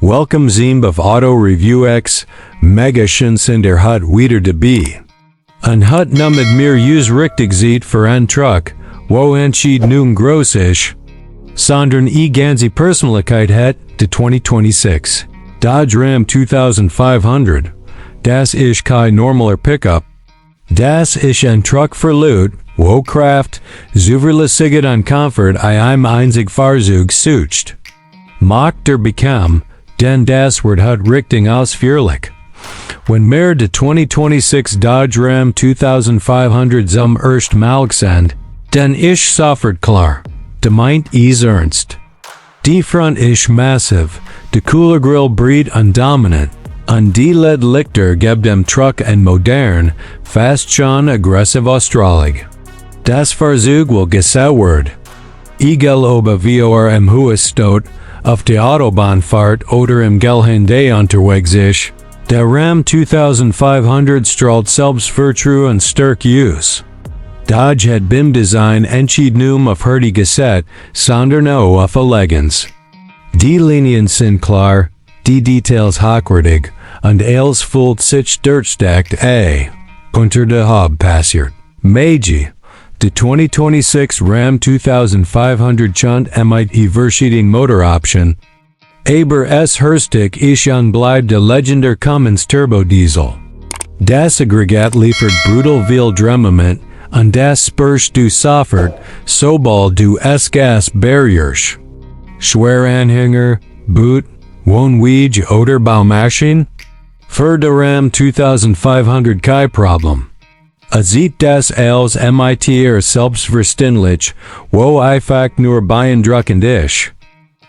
Welcome Zeem of AutoReviewX, mega schön sind ihr heute wieder dabei. An hut nummer mir use richtig Zeit für ein Truck, wo entschied nun groß ist, sondern ganze Personalichkeit hat, de 2026. Dodge Ram 2500. Das ist kein normaler Pickup. Das ist ein Truck für Loot, wo Kraft, zuverlässig an Komfort einem einzig Fahrzeug sucht. Macht der bekam, denn das wird hat richtig ausführlich. Wenn mehr de 2026 Dodge Ram 2500 zum erst Mal sind, dann ist sofort klar, de meint ernst. Die Front ist massiv, de Cooler Grill breed und dominant, und die LED-Lichter gibt dem Truck ein modern, fast schon aggressiv Ausstrahlung. Das Fahrzeug will gesauert. Egal ob vor im Huis steht, auf der Autobahnfahrt oder im Gelände unterwegs ist, der Ram 2500 strahlt Selbstvertrauen und stark Use. Dodge hat beim Design entschied num auf die Geset, sondern auch auf Eleganz. Die Linien sind klar, die Details hochwertig, und alles fühlt sich durchsteckt unter der Haube passiert. Meiji, de 2026 Ram 2500 chunt mit verschiedenen Motoroption, aber es Herstig ist bleibt der legendär Cummins Turbo Diesel. Das Aggregat liefert brutal viel Drehmoment, und das spürst du sofort, sobald du es Gas barriers. Schwere Anhänger, Boot, Wohnwege oder Baumaschinen? Für der Ram 2500 kein Problem. Sieht das als mit selbstverständlich, wo einfach nur beeindruckend ist.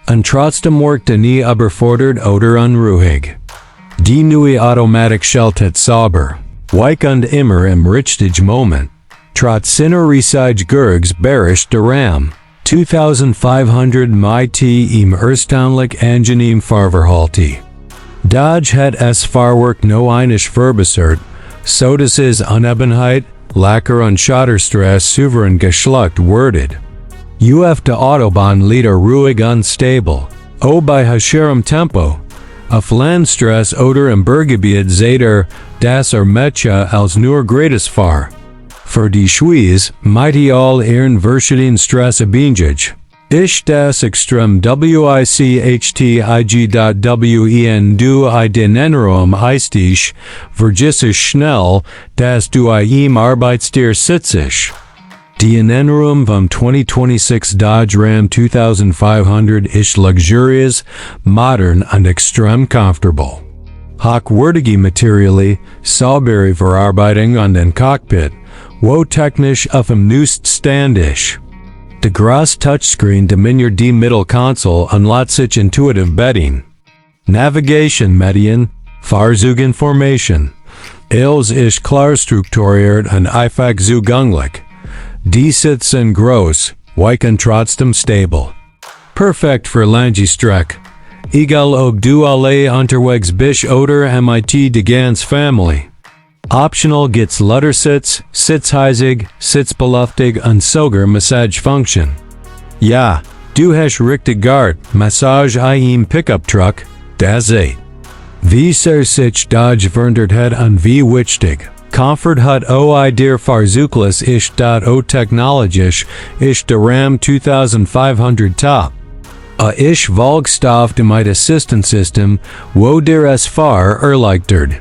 Und trotzdem wirkt nie überfordert oder unruhig. Die neue Automatik schaltet sauber, weich und immer im richtigen Moment. Trotz seiner riesigen Gurgs beherrscht der Ram 2500 mit im erstaunlich angenehm Fahrverhalten. Dodge hat es Fahrwerk no einisch verbessert, so dass es Unebenheit, Lacker und Schotterstress souverän geschluckt wordet. Auf der Autobahn lieder ruhig unstable, bei höchstem Tempo. Auf Landstress oder im Berggebiet seht das Metcha als nur gratis Fahr. Für die Schweiz might all ihren verschiedenen Stress abhängig. Ist das extrem wichtig.wen du den Änderung heistisch, vergissisch schnell, dass du im Arbeitstier sitzest. Die Änderung vom 2026 Dodge Ram 2500 ist luxurious, modern und extrem comfortable. Hochwertige Materialien, saubere Verarbeitung und ein Cockpit, wo technisch auf dem neuesten Stand ist. Der große Touchscreen dominiert die Mittelkonsole und lässt sich intuitiv bedienen. Navigation Medien, Fahrzeuginformation. Els ist klar strukturiert und einfach zugänglich. Die Sitze sind groß, weich und trotzdem stable. Perfekt für lange Strecke. Egal ob du alle unterwegs bist oder mit die ganze Familie. Optional gibt's Luttersitz, Sitzheizig, Sitzbelüftig und sogar Massagefunktion. Ja, du hast richtig gehört, Massage im Pickup-Truck, das seht. Wie sehr sich Dodge verandert hat und wie wichtig. Komfort hat der Fahrzeugles ist technologisch ist der Ram 2500 top. Ist Volkstoff mit Assistance System, wo der es Fahr erleichtert.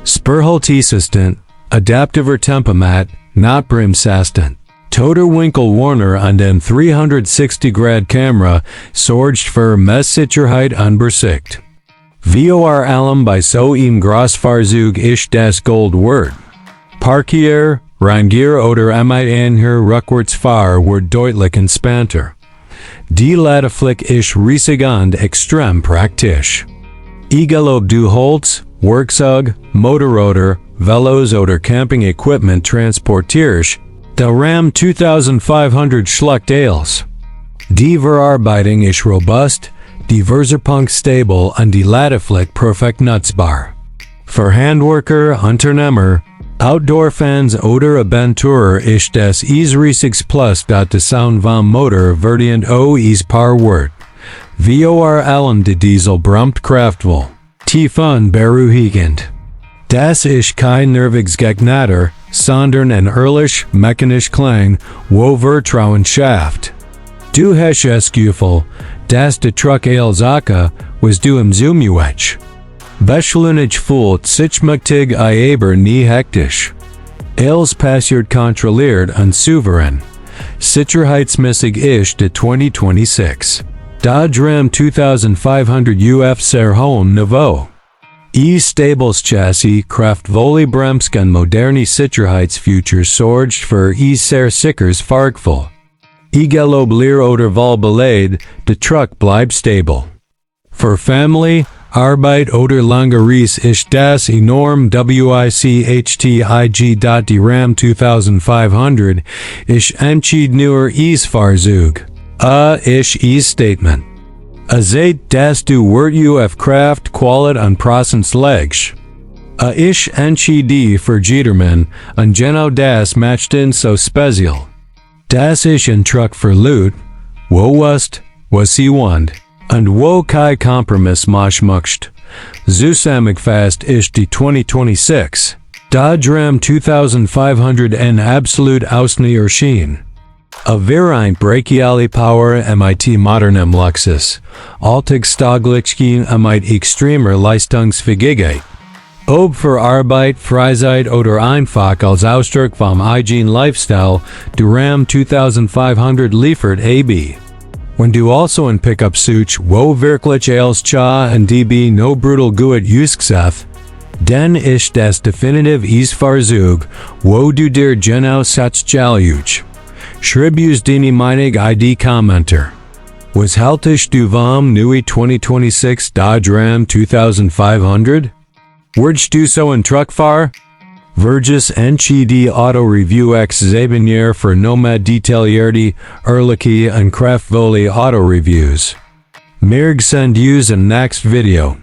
Spurhalteassistent, adaptiver Tempomat, Notbremsassistent. Toter Winkelwarner und ein 360-Grad Kamera sorgt für Messsicherheit und Übersicht. Vor allem bei so einem Großfahrzeug ist das Gold wert. Parkier, Rangier oder Anhänger rückwärts fahren wird deutlich entspannter. Die Ladefläche ist riesig und extrem praktisch. Egal ob du Holz, Werkzeug, Motorroder, Velos oder Camping-Equipment transportierst, der Ram 2500 schluckt alles. Die Verarbeitung ist robust, die Verserpunkt stable und die Ladefläche perfekt nutzbar. Für Handwerker, Unternehmer, Outdoor-Fans oder Abenturer ist das riesiges Plus, der Sound vom Motor verdient ist paar wert. vor allem de Diesel brumpt Kraftvoll. Tiefun beruhigend. Das ist kein Nervigkeitsgnader, sondern ein ehrlich, mechanisch Klang, wo Vertrauen schafft. Du hast es Gefühl, dass de Truck Sache, was du im Zumuech. Beschleunigt fühlt sich mächtig aber nie hektisch. Els passiert kontrolliert und souverän. Sicherheitsmäßig ist de 2026. Da Drehmoment 2500 UF sehr hohem Niveau. Stables Chassis Kraftvolle Bremsken moderne Sicherheitsfeatures sorgt für sehr sicheres Fahrgefühl. Egal Leer oder Vollbelade, de Truck bleibt stable. Für Family, Arbeit oder lange Reise ist das enorm wichtig. Die Ram 2500 ist entschied nur Fahrzeug. Isch Statement. Seht dass du uf Kraft Qualit und Procents legst. Isch entschied für jedermann und genau das macht so special. Das ist ein Truck für Loot, wo was sie want, und wo kein Kompromiss macht. Zusammengefasst ist die 2026. Da Drehmoment 2500 en absolut Ausnahme. Vereint brachiale Power mit modernem Luxus, Alltagstauglichkeit mit extremer Leistungsfähigkeit. Ob für Arbeit, Freizeit oder einfach als Ausdruck vom eigenen Lifestyle, der Ram 2500 liefert AB. Wenn du also ein Pickup suchst, wo wirklich als cha und db no brutal gut ausgeseft, dann ist das definitiv Fahrzeug, wo du dir genau setzt jaljuch. Schreib's deine Meinung Kommenter. Was haltest du vom neue 2026 Dodge Ram 2500? Würdest du so ein Truck fahren? Verges die AutoReviewX Zabinier für Nomad detaillierte, ehrliche und kraftvolle Auto-Reviews. Mirg send use in next video.